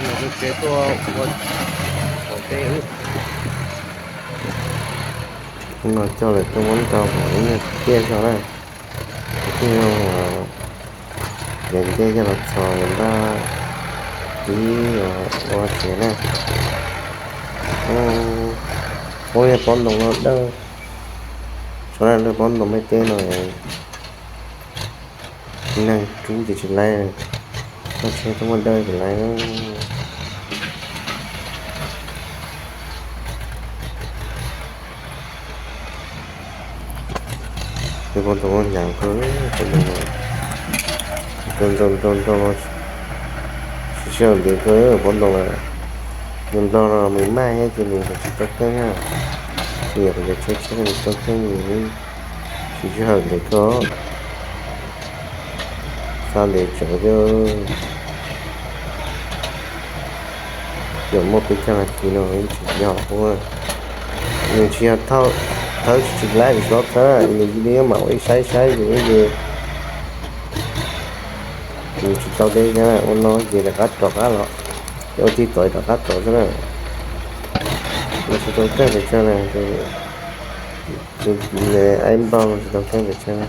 Tsev tuaj ua teb. No coj lawm tuaj muab nrau kom ib nyuag tiaj zog na. Thiaj zoo, yog ncej coj los txhos npaj tib ua tsev na. Poob yog pob ntoo no dawb, tso lawm pob ntoo me teb no, neeg rub ces tsis laib, toj tsheb tuaj muaj dawb ces laib. Pob ntoo hnyav kawg, pob ntoo no, nrau nrau nrau nrau no, siv sij hawm ntev kawg pob ntoo na. Nws nplog no nws maj thiab ces nws tsis tau keej na. Nyiam cov tsheb tsheb nws tau keej, siv sij hawm ntev kawg. Xa ntev tsawv thiab. Yuav muaj peb caug nas this no tsis yog ua, nws tsis yog thawb, tsis tsis laib tsis txhob thawb, nws cia li mam ua ib saib saib ces ib ces nws tsis tau deb thiab. Ua no ces rov qab rov qab los, ua tib tod rov qab tod xwb na. Nws tsis tau keej pes tsawg na, aib npog no tsis tau keej pes tsawg na.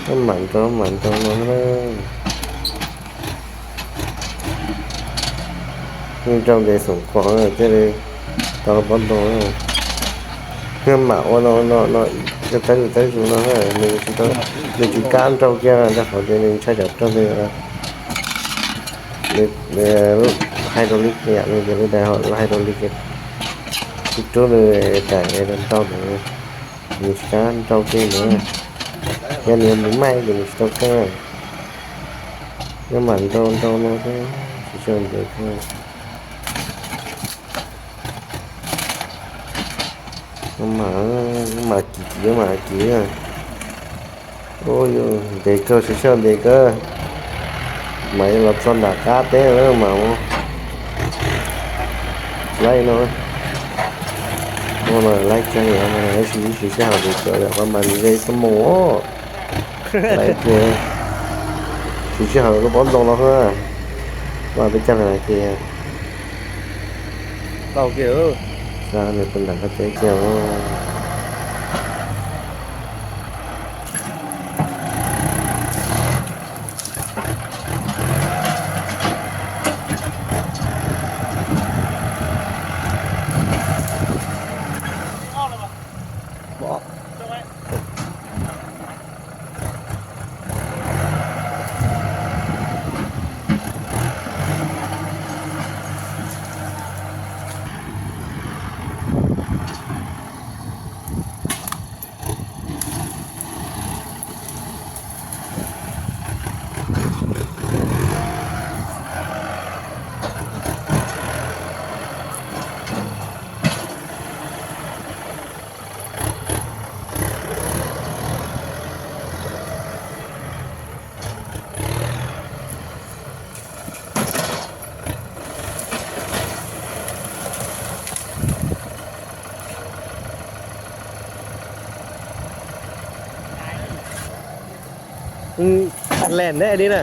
Mam nrau mam nrau no na. Nrau ntev xoom khuam thiaj li tau pob ntoo. Mam ua no no no, thawb thawb zus no, nws tsis kam nrau kiag rau qhov tias nws ntshai tsam raug nws hydraulic, nws tias lub dais hydraulic, ib rub nws daim rau ntau ntawd, nws tsis kam nrau kiag ntawd. Yog nws mus maj ces nws tsis tau keej. Nyob mam nrau nrau no thiab, tsis tshua ntev thiab. Nyob mam, nyob mam kiv kiv, nyob mam kiv. Ua yus ntev kawg, siv sij hawm ntev kawg. Mas yuav los txog nram qab teb lawm mas ua laib no. Ua no laib kiag li, siv sij hawm ntev kawg, pab mas ze txoj moo os. Laib kiag, siv sij hawm lub pob ntoo no xwb. Mas peb caug nas this. Tau kiag, xa nws pw nram qab teb kiag. Len ne li na.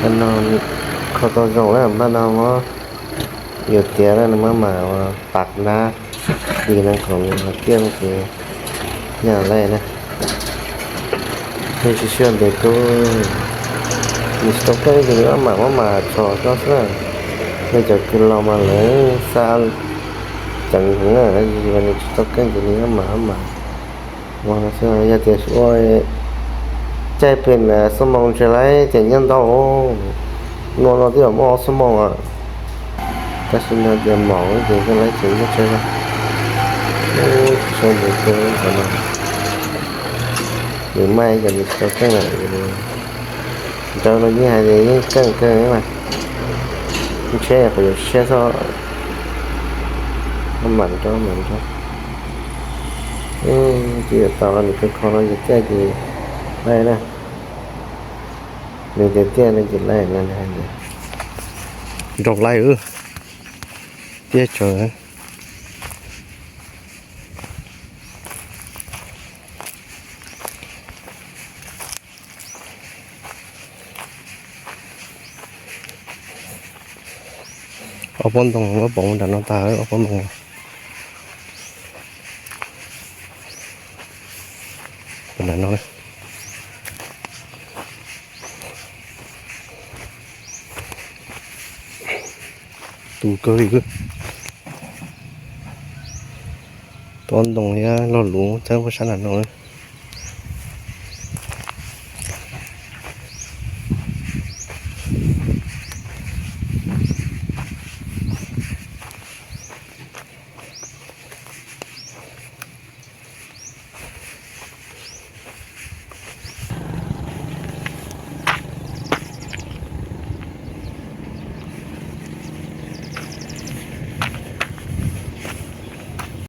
No kho tau zoo na, npaj no muab yuav tiav na, nws muab mam ua tas nab di na, khoom nws ho tiaj ces nyaj laij na. Nws tsis siab ntev kawg, nws tsis tau keej ces nws maj mam maj mam tso tso xwb na. Yog cov kws laus mas lawv xa ceev heev na, tab sis nws tsis tau keej ces nws maj mam maj mam ua no xwb. Yog tias ua caij pem xuab moos ntshe laib ces nyob ntau, nua no twb yog muaj ob xuab moos a, tab sis nws tias mom ces koj laib ces nyob tsev na. Tsis siab ntev kawg qhov no, nws maj ces nws tsis tau keej lawm. Nraud no yeej hais tias yeej keej kawg mas, ntshe qhov yuav siab xwb. Maj mam nrau, maj mam nrau. Ces yuav tau nws tus kho no ces tiaj ces laij na. Nws tias tiaj no ces laij na, nws hais tias nrau laij, tiaj tsawv. Ob pob ntoo muab pov nram no tag, ob pob ntoo nram no. Tu kawg li, pob ntoo thiab log luv txawb puag sab nram no.